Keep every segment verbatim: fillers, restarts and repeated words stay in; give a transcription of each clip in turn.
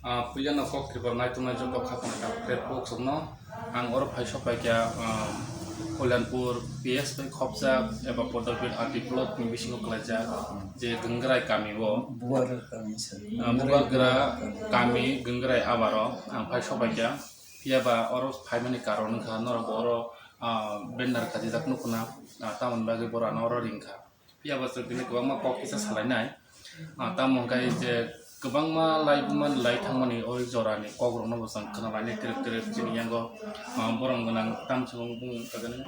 Ah, puila no kok Tripura naituknai joto khakchangma khe folks no ang oro phai sok pai kha, ah, Kalyanpur P S bai khopjak eba Podopir R D block ni bisingo kwlaijak je Gangrai kami o. Bubagra kami sir. Ah, Bubagra kami Gangrai abaro ang phai sok pai kha. Phiya ba oro phaimani karon wngkha norok bo oro, ah, banner khajijak nukuna, ah, tamoni bagwi borok ano oro ringkha. Phiya ba chwng tini kwbangma kok kisa salainai. Ah, tamo hwnkhe je kwbangma lai bumani lai thangmani o jorani kokrokno bo chwng khna lainai kwrwk kwrwk chini yango, ah, borom gwnang tamsong bung kagani.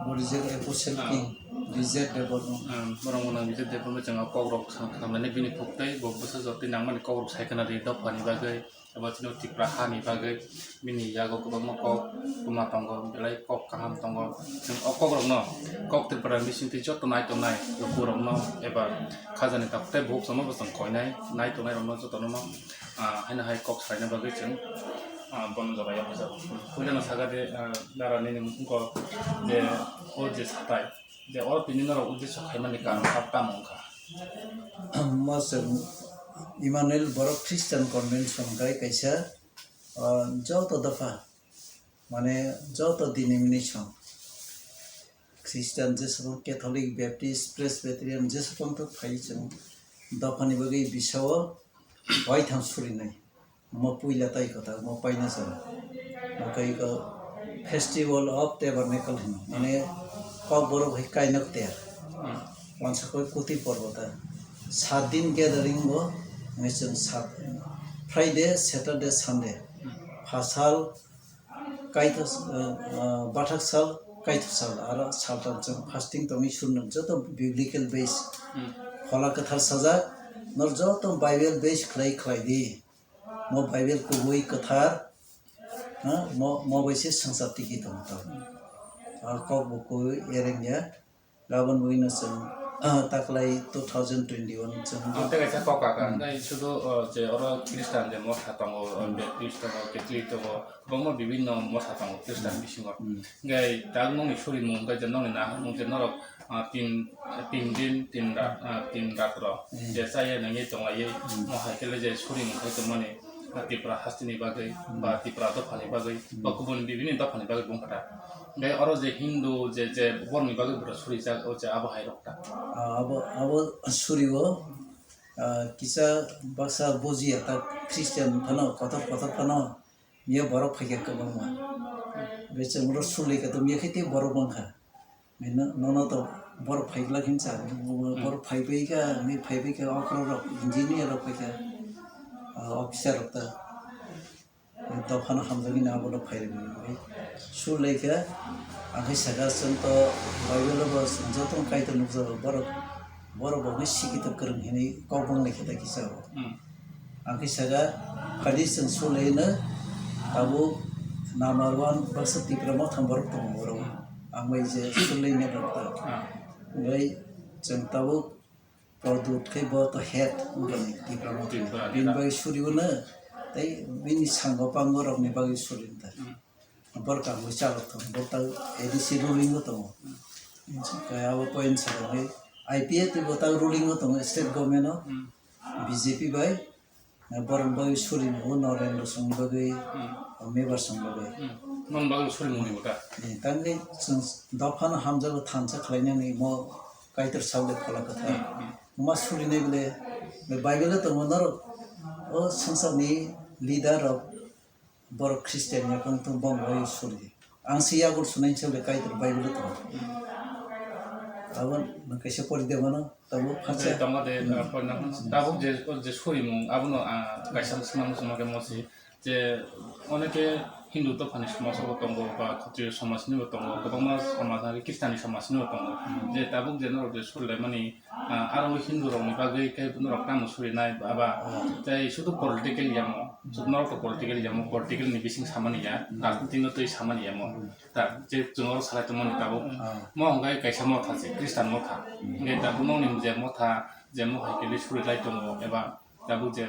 Original Apostle Ah. King, Richard Debbarma. Ah, borom gwnang Richard Debbarma chwng o kokrok khna, khna lainai bini phuktwi bo bwsa jotwi nangmani kokrok sai khna ri dophani bagwi. Abo chini Tripura hani bagwi bini yago kwbangma kok kwma tongo, belai kok kaham tongo. Chwng o kokrokno kok Tripura bisingtwi joto nai tongnai lukurokno eba khajani takhuk tei bukhuk chwngno bo chwng koinai, nai tongnai rokno jotono no, ah, haino hai kok salaina bagwi chwng, ah, bono jora yaphajago. Puilano sakha de, ah, dara nini wngkha je o je satai. Je oro tini norok uddesho khaimani karon kha tamo wngkha? Mo chwng Emmanuel Borok Christian Convention hwnkhe kaisa, ah, joto dopha, mane joto denomination, Christian jesukung, Catholic, Baptist, Presbyterian jesukung to phai chwng dophani bagwi bisao waitham surinai. Mo puila tai kota, mo paina chwng. Mo kai ko Festival of Tabernacle hino. Mane kok borok hai kainok ter. Wansa koi kuti porbo ta. Sat din gathering bo, mane chwng sat, Friday, Saturday, Sunday. Phasal, kaitho, ah, ah, bathak sal, kaitho sal, aro saltal chwng fasting tongwi surno joto biblical base. Phola kwthar sajak, nor joto Bible base khlai khlai di. Mo Bible kubui kwthar, ha, mo, mo bai se swngchar tigi tongo to. Ah, kok bo kubui ereng ya. Gabon bui no chwng, ah, taklai two thousand twenty-one chwng. Ang tei kaisa kok kaka, Hmm. nai sudu, oh, je oro Christian je motha tongo, oh, Hmm. Baptist tongo, Catholic tongo, kwbangma bibinno motha tongo Christian Hmm. bisingo. Hmm. Ngai tak nokni surimung, ngai je nokni naharmung je norok, ah, tin, tin din, tin rat, ah, tin rat rok Hmm. je chaya nangye tonglaiye, Hmm. mo hai khe le je surimung khai tongmani. Ba Tripura hasteni bagwi, Hmm. ba Tripura dophani bagwi, Hmm. ba kubun bibini dophani bagwi bung kha ta. Tei oro je Hindu je, je borokni bagwi bwrwi surijak, o je abo hai rok ta. Ah, abo, abo suri o, ah, kisa baksa bujiya ta Christian phano, kotor kotor phano, miya borok phaikha kwbangma. Be chwng oro suli kha to miya khe tei borok bang kha. Nono to borok phai glak hinsa, Hmm. borok phai bai kha, hinwi phai bai kha, okra rok, engineer rok phai kha, ah, officer rok ta. Dophano hamjagwi no abono phai rwgwi, sulai kha, ang khe sakha chwng to Bible o bo chwng joto Kaitor nukjago, borok, borok bo hwnwi sikito kwrwng hinwi kok bang lai khe ta kisa o. Hmm. Ang khe saka, phadi chwng sulai no tabuk number one baksa Tipra Motha borok tongo borok. Ang bai je sulai no rok ta. Ah. Bai chwng tabuk Pradyot khe bo to head wngkha ni Tipra Motha ni. Tipra, Bini Tipra. Bai suri o no tei bini sango pango rok ni bagwi suri ta. Hmm. Borok ang bai chalok tongo, borok ta A D C ruling o tongo. Hmm. Kaya abo point saka bai I P F T bo ta ruling o tongo state government o. Hmm. B J P bai, eh, borok bagwi suri mung o Narendra song bagwi, Hmm. o Mebar song bagwi. Hmm. Non bagwi suri mung ni bo ta? Eh, tangwi chwng dophano hamjago thansa khlainani mo Kaitor sable phola kwthar. Hmm, hmm. Ma suri nai bole, be Bible o tongo norok, o swngchar ni leader rok, borok Christian ya kung tung bong bai suri. Ang si yagur sunai se le Kaitor Bible to. Abo no kaisa pori de mano, tabo Tei phatsa. Tongo de, Hmm. ah, pori na. Hmm. Tabuk je, je suri mung, abo no, ah, kaisa swnam swnam ke mosi. Je oneke Hindu to phani somaj bo tongo, ba Khatriyo somaj ni bo tongo, kwbangma somaj, Christian ni somaj ni bo tongo. Hmm. Je tabuk je norok je suri lai mani, Ah, aro Hindu rokni bagwi khe norok tamo surinai, aba, Hmm. tei sudu political yamo, Hmm. sudu norok to political yamo, political ni bising samani ya, Hmm. rajniti no twi samani yamo. Hmm. Ta, je chwng oro salai tongmani tabuk. Hmm. Mo hwnkhe kaisa motha se, Christian motha. Hmm. Hwnkhe tabuk nokni je motha, je mo hai khe suri lai tongo, eba tabuk je,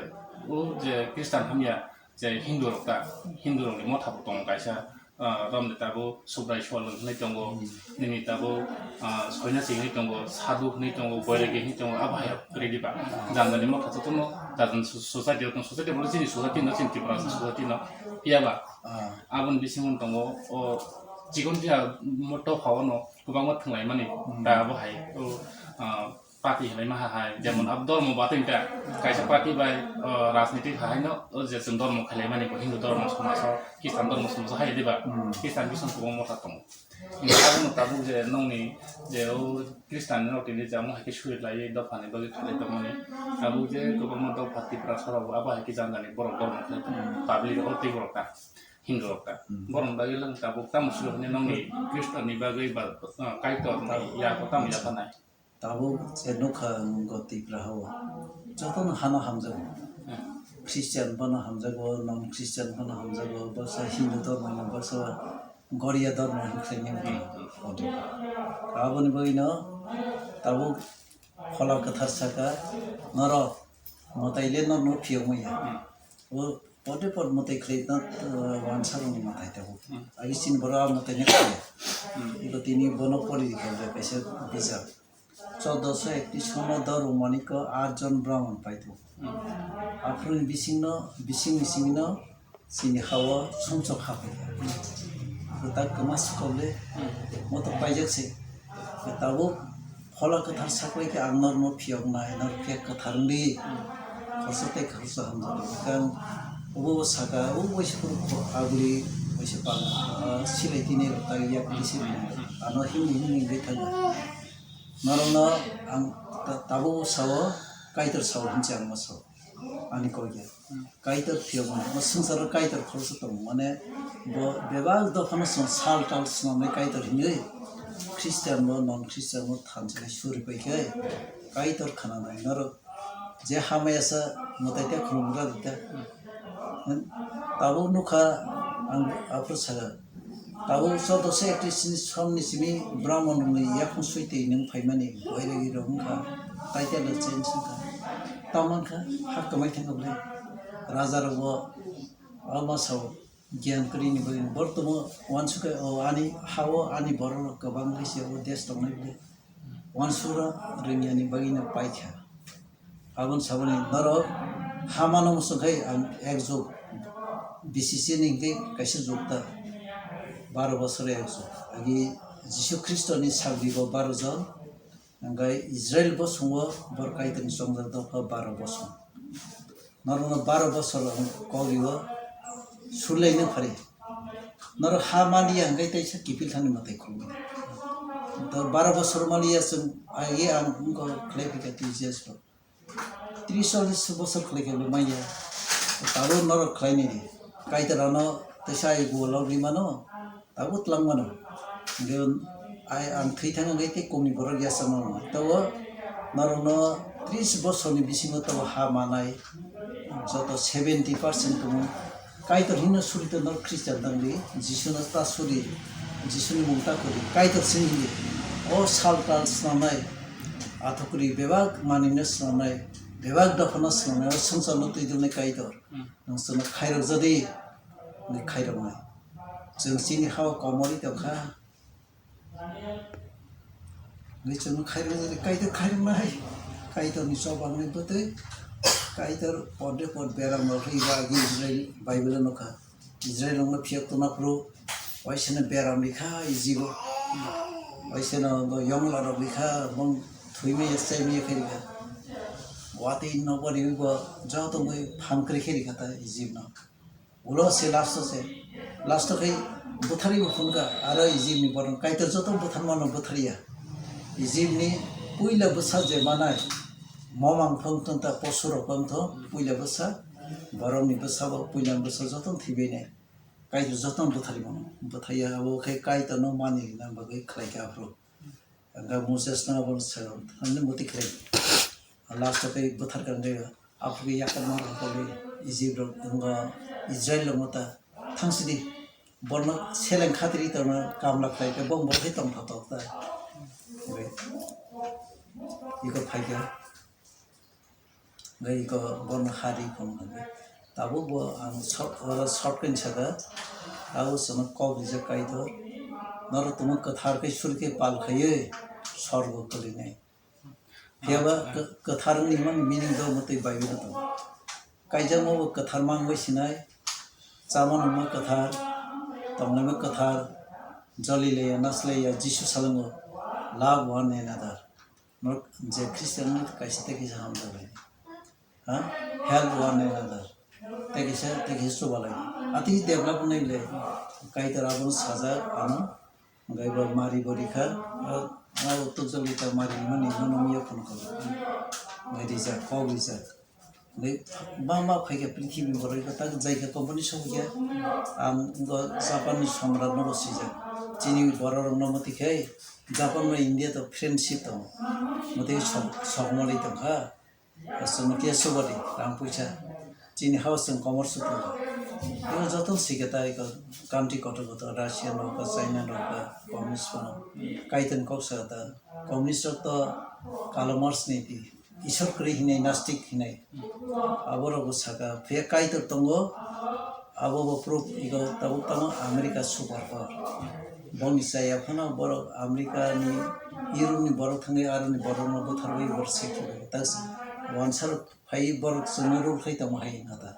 o je Christian hamya, je Hindu rok ta, Hindu rokni motha bo tongo kaisa. Ah, romde tabuk Subrai Sual hwnwi tongo, Hmm. nini tabuk, ah, Soinasi hwnwi tongo, Sadhu hwnwi tongo, Boiragi hwnwi tongo, abo hai rok kwrwi diba. Hmm. Jani jani motha jotono Tajan so-, society o tong, society bole chini society no, chini Tiprasa society no, phiya ba? Ah. Aboni bisingo tongo, o chikon phiya mo topha o no kwbangma thwnglaimani, hmm, ta abo hai, o, ah, party hinwi maha hai, jemon, hmm, abo dormo batwi ta, kaisa party bai, o, rajniti hai no, o je chwng dormo khailaimani bo Hindu dormo somajo, Christian dormo somajo hai diba? Hmm. Christian bising kwbangma ta tongo. Hingke abono tabuk je nongni je o Christian rok tini je amo hai khe suri lai dopha ni bagwi khalai tongmani. Tabuk je kwbangma dopha Tiprasa rok abo hai khe jani jani borok dormo khlai tongo. Hmm. Public rok tei borok ta, Hindu rok ta. Hmm. Borok ni bagwi lang tabuk tamo suri hwnwi nongni Christian ni bagwi ba, ah, Kaitor ni yak tamo yaphanai. Tabuk je nukha ang go Tipra hao. Jotono hano hamjago. Hmm. Christian bono hamjago, non Christian bono hamjago, bwsa Hindu dormo ni, bwsa Goria dormo ni khlai ni. Hmm. Aboni bagwi no tabuk Phola Kwthar saka, norok mwtai le norno phiyok manya. Hmm. O pode pod mwtai khlai no, uh, wansa rok ni mwtai tabuk. Hmm. Agi sin bora mwtai ni khlai. Hmm. Iko tini bono pori khe kaisa bijap. Choddoso ekti sono doro maniko atjon Brahman paito. Hmm. Aphuruni bisingno, bisingni simi no chini hao sumsok ha paikha. Kwtal kwma sukoble, hmm, moto paijak se. Tabuk Phola Kwthar saklai khe ang norno phiyok nai, nor phiyok kwthar wngdi. Hmm. Khorsa tei khorsa hamjak. Kang obo saka, o waisa phuru kho-, aguli waisa pala, ah, silai tini rok tagi yak bisi. Hmm. Ano himni himni wngwi thangkha. Norokno ang ta-, tabuk sao, Kaitor sao hinwi ang sao. Ani kok ya. Hmm. Kaitor phiyok mano. O swngcharo Kaitor khoroksa tongo. Mane bo bebak dophano chwng sal tal swnamnai Kaitor hinwi. Christian bo, non Christian bo thansa khe suri pai khe Kaitor khwnanai norok. Je hamya sa mwtai tei khulumgra rwkha. Tabuk nukha ang aphuru saka. Tabuk choddoso ekti sini somni simi Brahman rokni yakung sui twi nwng phaimani boiregi rok wngkha. Title rok change wngkha. Tamo wngkha ha kwmai thangkha bwle. Raja rok bo ama sao gyan kwrwini bagwi bortomo uansukha o ani hao ani borok rok kwbang khe se o desh tongnai bwle. Uansukna rwngya ni bagwi no paikha. Aboni saboni norok hamano muchung khai ang ek jug B C C ni hingke kaisa jug ta baro bosor ek jug. Agi Jisu Khristo ni sagri bo baro jon, hingke Israel bosong o bor Kaitor ni chongjak dopha baro bosong. Norok no baro bosor ang kok rio sulai no phari. Norok ha maliya hingke teisa kipil thani mwtai khulumani. To baro bosor maliya chwng agi ang wngkha khlai phika T G S rok. Tris chollis bosor khlai khe bo manya. Tabuk norok khlainai di. Kaitor ano teisa ai guwalo rimano. Tabuk twlang mano. Hingke ai ang thwi thang hingke tei komni borok yasa mano. Tabuk norokno tris bosorni bisingo tabuk ha manai joto seventy percent tongo. Kaitor hino suri to norok Christian tangdi. Jisuno ta suri. Jisuni mung ta kuri. Kaitor sini hindi. O sal tal swnamnai. Athukri bebak manwino swnamnai, bebak dophano swnamnai, o swngcharno twi dwlnai Kaitor. Hmm. Nwng chwngno khairok jadi, hwnwi khairoknai. Chwng chini hao komorwi tongkha. Hwnwi chwngno khairok jadi, Kaitor khairoknai. Kaitorni chobangni bwtwi, Kaitor pode pod beram rok hwnwi ba agi Israel Bible-o nukha. Israel rokno phiyok tongna phuru, waisano beram rikha Egypt-o. Waisano bo yongla rok rikha, bong thwimaya chaimaya khe rikha. Watwi nokbar rimi bo joto bui phan kwrwi khe rikha ta Egypt-no. Ulo se last-o se, last-o khai bwtharwi bo phunukha, aro Egypt-ni borok Kaitor joto bwtharmano bwtharya. Egypt-ni puila bwsa je manai, momang phang thung ta, posu rok phang thung, puila bwsa, borokni bwsa bo, puila bwsa joto thwibainai. Kaitor jotono bwtharwi mano. Bwthaiya abo khe Kaitorno mani rwna bagwi khlai kha aphuru. Hwnkhe Moses no abo se thangni muti khlai. Last o khe bwthar kha hwnkhe aphuru khe yakarma rwkha khe Egypt rok wngkha Israel rok ta thangsidi. Borno seleng khatri tongma kamla khlai khe bong bo khe tongtha tok ta. Iko phai khe. Hingke iko bono hari phone hingke. Tabuk bo ang short, oro short khe saka, tabuk chwngno kok rijak Kaitor. Norok tongma kwthar khe suri khe pal khaiwi sorgo kwlwinai. Phiya ba kw-, kwthar wngni hwnmani meaning do mwtwi Bible o tongo. Kaijakma bo kwthar mangwi sinai, chama nungma kwthar, tongnaima kwthar, jolileya, naslaiya, Jisu salango, "Love one another." Norok je Christian wngwi kaisa tei kaisa hamjaklai. Ha? Help one another. Tei kaisa, tei kaisa chubalai. Ati develop wngnai le. Kaitor abono sajak, ano. Hwnkhe bo mari bo rikha. O, o tukjagwi ta mari mani, mano miya phone call. Hwnkhe rijak, kok rijak. Hwnkhe bangma phaikha prithibi borok rikha, tak jaikha company sokya. Ang go Japan ni somrat no bo sijak. Chini borok rok no mwtwi khai Japan bai India to friendship tongo. Mwtwi sok, sok mali tongkha. Aswk no khe subadi rang puisa. Chini house chwng komor sukha. Ino joto sikha ta iko country kotor kotor, Russia rok, China rok, communist rok. Kaitor ni kok sa ta. Communist rok to Karl Marx ni di. Isor kwrwi hinai, nastik hinai. Abo rok bo saka. Phiya Kaitor tongo. Abo bo proof iko tabuk tamo America super power. Boni chaya phano borok America ni, Europe ni borok thangwi aroni borok no butharwi borok sekhi bai. Tak wansar phai borok chwngno rule khai tongma hai wngkha ta.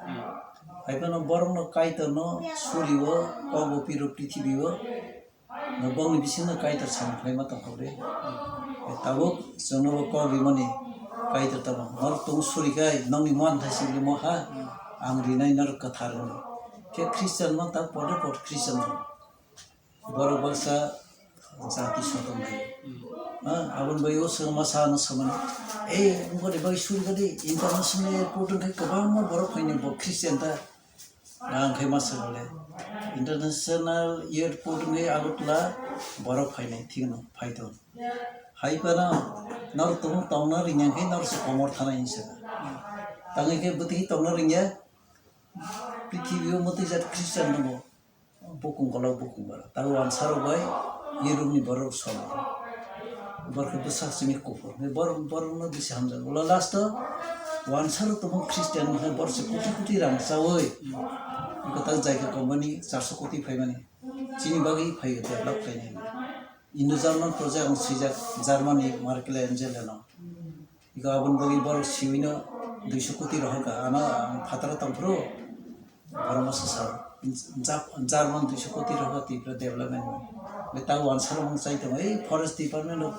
Hai phano borokno Kaitorno surio, kogo piro prithibi o, no bongni bisingo Kaitor samung khlaima tongkha bre. Tabuk chwngno bo kok rimani Kaitor tamo. Norok tong suri khai nokni muhan thai sibili moha, ang rinai norok kwthar wngwi. Khe Christian no tak podo pod Christian no. Borok baksa jati sotongnai. Ha, aboni bagwi o swngma sa no swmani. Ei, wngkha de bagwi suri kha de, international airport wngkha kwbangma borok phaini bo Christian ta. Ang khe ma swkang le. International airport wngwi Agartala borok phainai, thik no, phai ton. Hai phano norok tongmung tongna ringya khe norok se komor thanai hinwi swkang. Tangwi khe bwtwi tongna ringya, prithibi o mwtwi jat Christian tongo. Bukung kolok bukung bara. Tabo wansarok bai Europe ni borok solo. Borok khe bwsak simi kuphur. Borok, borok no bisi hamjak. Ulo last o wansarok tongmung Christian hwnkhai borok se koti koti rang chawi. Iko tak jaikha company charso koti phaimani. Chini bagwi phaiyo develop khainai. Indo-German project ang swijak Germany Merkel Angela no. Iko aboni bagwi borok siwino duiso koti rohorkha. Ano ang phataro tongphuru borok masa sa Jap-, German duiso koti rohorkha Tripura development ni. Be ta wansarok mung chai tongo. Ei forest department o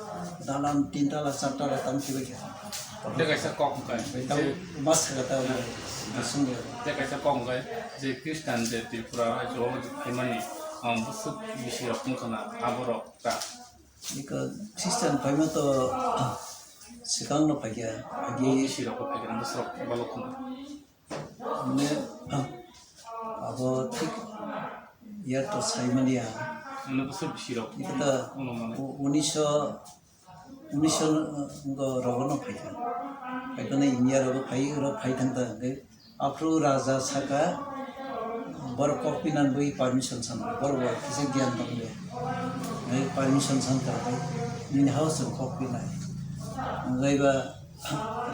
dalan tin tala char tala tang khibai kha. Tei kaisa kok hwnkhai, Tei ta je mas kha ta sung ya. Tei kaisa kok hwnkhai, je Christian je Tripura hai jora himani, um, busuk bisi rok wngkha na aborok ta. Iko Christian phaima to swkang no phaikha, agi Bisi rok phaikha na busuk balok khna. Mane abo thik ya to saimani ya. Mane busuk bisi rok. Iko ta Ono mane. u-, unisho, unisho ngo rogo no phaikha. Phaikha na India rogo phai, ro phai thang ta hwnkhe. Aphuru raja saka, borok kok pinan bui permission sana, borok bo kisa gyan tong de. Nai permission san ka bai, nini house chwng kok pinai. Ngai ba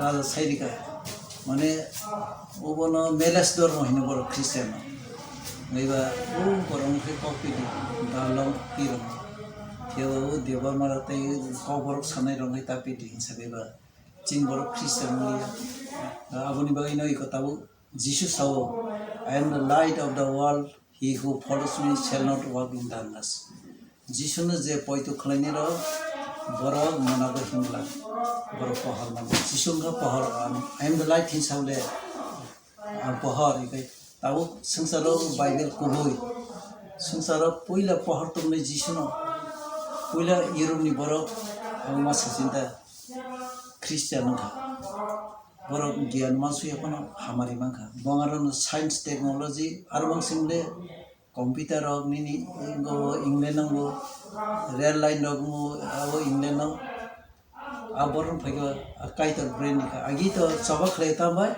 raja sai rika, mane obono meles dormo hino borok Christian no. Ngai ba o borok khe kok pidi, dalong pirong. Kebo o deba mara tei kok borok sanai rong hai ta pidi hinsa bai ba. Chini borok Christian wngya. Aboni bagwi no iko tabuk Jisu sao, "I am the light of the world, he who follows me shall not walk in darkness." Jisu no je poito khlaini rok, borok mona bo himla, borok pohor mano. Jisu wngkha pohor, "I am the light," hin sao le, ang pohor, ikai. Tabuk swngcharo Bible kubui. Swngcharo puila pohor tongnai Jisu no. Puila Europe ni borok ang ma sachinta Christian wngkha. Borok giyan ma suya phano hamari mankha. Bongarokno science technology aro mang sing le computer rok nini England nango, rail line rok nango, abo England no. A borok phaikhe a Kaitor brain ni kha. Agi to choba khlai tamo bai,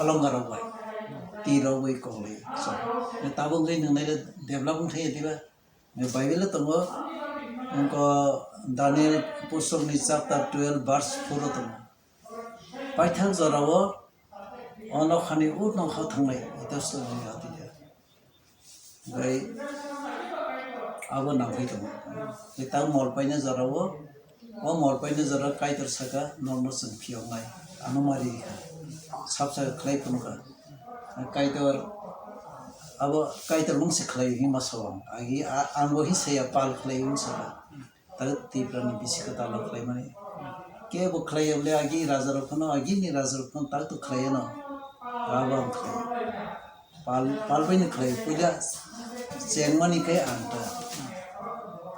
olonga rok bai, twi rok bai koklai so. Tabuk wngkhe nwng naile develop wngkhe diba? Bible o tongo, wngkha Daniel pusok ni chapter twelve verse four o tongo. Paithak jorao o nokhani o nokha thangnai, ito swngwi atija. Bai abo nangkhe tongo. Tei tang mol paina jorao O morpaini jora Kaitor saka, "Norokno chwng phiyoknai, ano mari rikha." Sabsa khlai phunukha. Kaitor, abo Kaitor mungsa khlai hima sao. Agi a-, ang bo hi saya pal khlai wng saka. Tago Tiprani bisi kwtal rok khlaimani. Kebo khlaiya bole agi raja rok phano, agini raja rok phano tak to khlaiya no. Abo ang khlai. Pal, pal bai no khlai. Puila chengmani khe ang ta.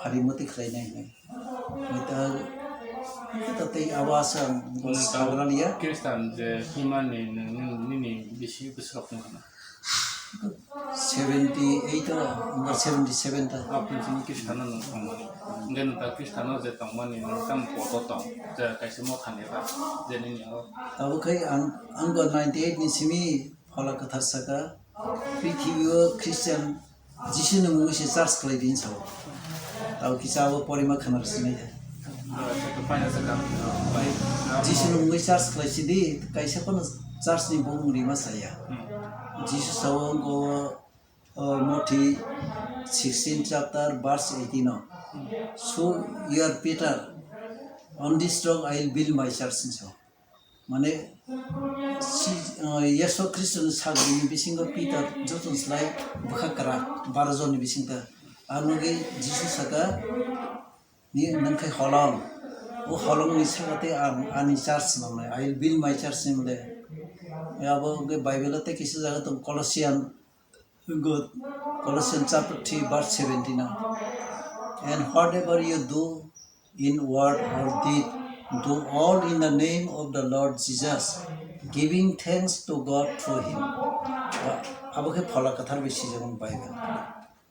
Pharimoti khlainai hinwi. Mita, mita tei abo asa ang Nang sagra liya. Kristan je himani nang, nini bisi bwswk nang. Seventy eight o, seventy seven ta. Apni sini Kristano nung tongmani. Hingke nung ta Kristano je tongmani nung tam poto tong. Je kaisa mokha ni ba, je nini o. Abo khai ang, ang bo ninety eight ni simi phola kwthar saka, prithibi o Christian Jisu ni mungwi se church khlai di hinwi sao. Tabo kisa abo porima khwna sinai de. Jisu ni mungwi church khlai sidi, kaisa phano church ni bumung rima saya. Jisu sao wngkha o, o, Mothi sixteen chapter verse eighteen o. "So you are Peter, on this rock I will build my church," hinwi sao. Mane, si, o, Yesu Khristo ni sak bini bisingo Peter joto ni slai bwkha kwrak, baro jon ni bisingta. Ang nugwi Jisu saka, "Ni nwng khe holong. O holong ni saka tei ang ani church nongnai. I will build my church," hinwi le. Abo hwnkhe Bible o tei kisa jaga tongo, Colossian, Colossians chapter three verse seventeen o. "And whatever you do in word or deed, do all in the name of the Lord Jesus, giving thanks to God through him." Abo khe phola kwthar bai swijak Bible.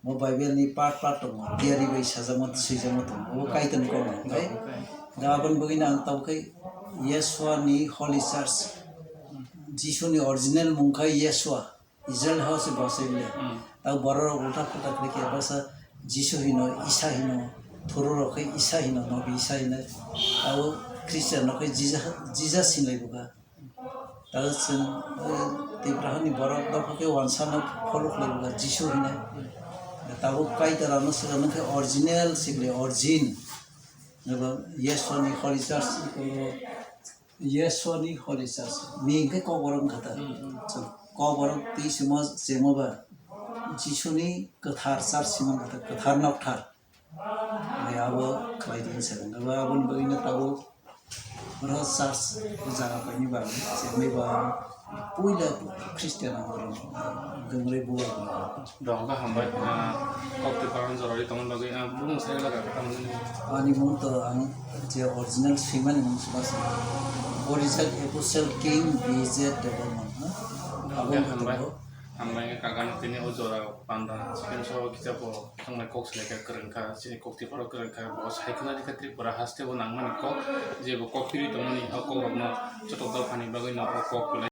Bo Bible ni part part tongo, theory bai sajagma, swijagma tongo. Bo Kaitor ni kokno, okay? Da aboni bagwi no ang tabuk khe Yeshua ni Holy Church, Jisu ni original mung khe Yeshua, Israel house se bosai le. Hmm. Tabo borok rok ulta pulta khlai khe bwsa Jisu hino, Isa hino, thuru rok khe Isa hino, nobi Isa hino. Tabo Christian rok khe Jesus, Jesus hinlai bwkha. Tabo chwng, eh, Tiprahani borok dopha khe wansa no follow khlai bwkha Jisu hinwi. Tabuk Kaitor ano swkang nokhe original sikle origin. Ebo Yeshua ni Holy Church, ebo Yeshua ni Holy Church. Ni hwnkhe Kokborok wngkha ta. Hmm, hmm. So, Kokborok twi simo chemo ba Jisu ni kwthar church simo wngkha ta, kwthar nokthar. Abo khlai di hinwi sakha. Abo aboni bagwi no tabuk oro church o jaga paini ba, chengwi ba, puila Christian ang oro gwnglai bo. Dong ka hambai, ah, kok twi parang joroi tongmani bagwi, ah, bumung sai laga ka tamo nini. Ani mung to ang je original swimani mung se basa. Orijak Apostle King B Z Debbarma, ha? Abo hambai. Hambai kaka no tini o jora panda chicken so kisa bo. Tongnai kok selai khe kwrwng kha, chini kok tipharo kwrwng kha, bo sai khna rikha Tripura haste o nangmani kok, je bo kok kiri tongmani o kok rokno joto dophani bagwi no o kok belai.